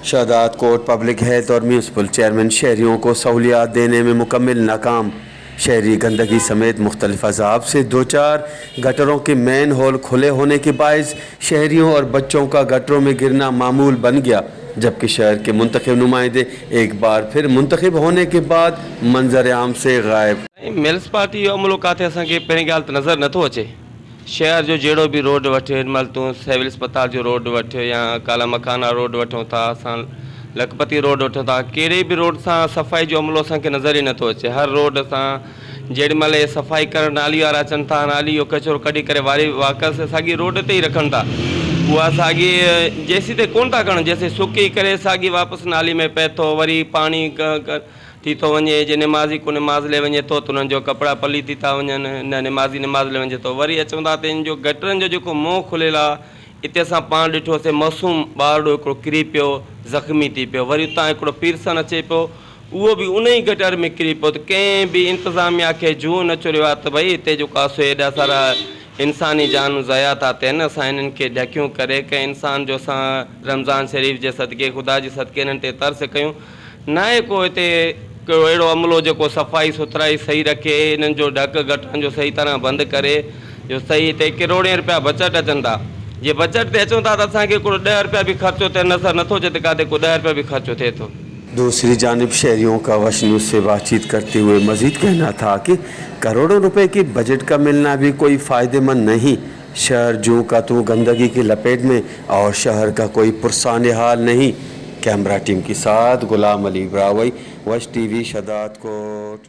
शहदाद कोट public health और municipal chairman शहरियों को सहूलियात देने में मुकम्मल नाकाम। शहरी गंदगी समेत मुख्तलिफ अजाब से दो चार। गटरों के मैन होल खुले होने के बायस शहरियों और बच्चों का गटरों में गिरना मामूल बन गया, जबकि शहर के मुंतखब नुमाइंदे एक बार फिर मुंतखब होने के बाद मंजर आम से गायब। म्युनिसिपालिटी जो अमलो काथे असांखे पहिरीं ॻाल्हि त नज़र नथो अचे। शहर जो जहिड़ो बि रोड वठि, हिन महिल तूं सिविल अस्पताल जो रोड वठि या काला मकाना रोड वठूं था, असां लखपति रोड वठूं था, कहिड़े बि रोड सां सफ़ाई जो अमलो असांखे नज़र ई नथो अचे। हर रोड सां जेॾी महिल सफ़ाई करण नाली वारा अचनि था, नाली जो कचरो कढी करे वारी वापसि साॻी रोड ते ई रखनि था। उहा साॻी जेसीं ताईं कोन था करणु, जेसीं सुकी करे साॻी वापसि नाली में पए थो, वरी पाणी थी थो वञे। जे निमाज़ी को निमाज़ ले वञे थो त उन्हनि जो कपिड़ा पली थी था वञनि, न निमाज़ी निमाज़ ले वञे थो। वरी अचूं था त इन जो गटरनि जो जेको मुंहुं खुलियलु आहे, हिते असां पाण ॾिठोसीं, मासूम ॿारड़ो हिकिड़ो किरी पियो, ज़ख़्मी थी पियो। वरी उतां हिकिड़ो पीरसन अचे पियो, उहो बि उन ई गटर में किरी पियो। त कंहिं बि इंतिज़ामिया खे जूअं न चुरियो आहे त भई हिते जेको आहे सो हेॾा सारा इंसानी जानूं ज़ाया था थियनि, असां हिननि खे ढकियूं करे कंहिं इंसान जो असां रमज़ान शरीफ़ जे सदके, ख़ुदा जे सदके हिननि ते तरस कयूं। न आहे को हिते को अहिड़ो अमलो जेको सफ़ाई सुथराई सही रखे, हिननि जो ढक गटरनि जो सही तरह बंदि करे जो सही। हिते करोड़े रुपया बजट अचनि था, जे बजट ते अचूं था त असांखे हिकिड़ो 10 रुपया बि ख़र्चो थिए नज़र नथो अचे त काथे को 10 रुपया बि ख़र्चो थिए थो। दूसरी जानिब शहरियों का वश न्यूज़ से बातचीत करते हुए मजीद कहना था कि करोड़ों रुपए की बजट का मिलना भी कोई फ़ायदेमंद नहीं। शहर जूं का तूं गंदगी की लपेट में और शहर का कोई पुरसान हाल नहीं। कैमरा टीम के साथ गुलाम अली ब्रावई, वश टीवी, शदाद कोट।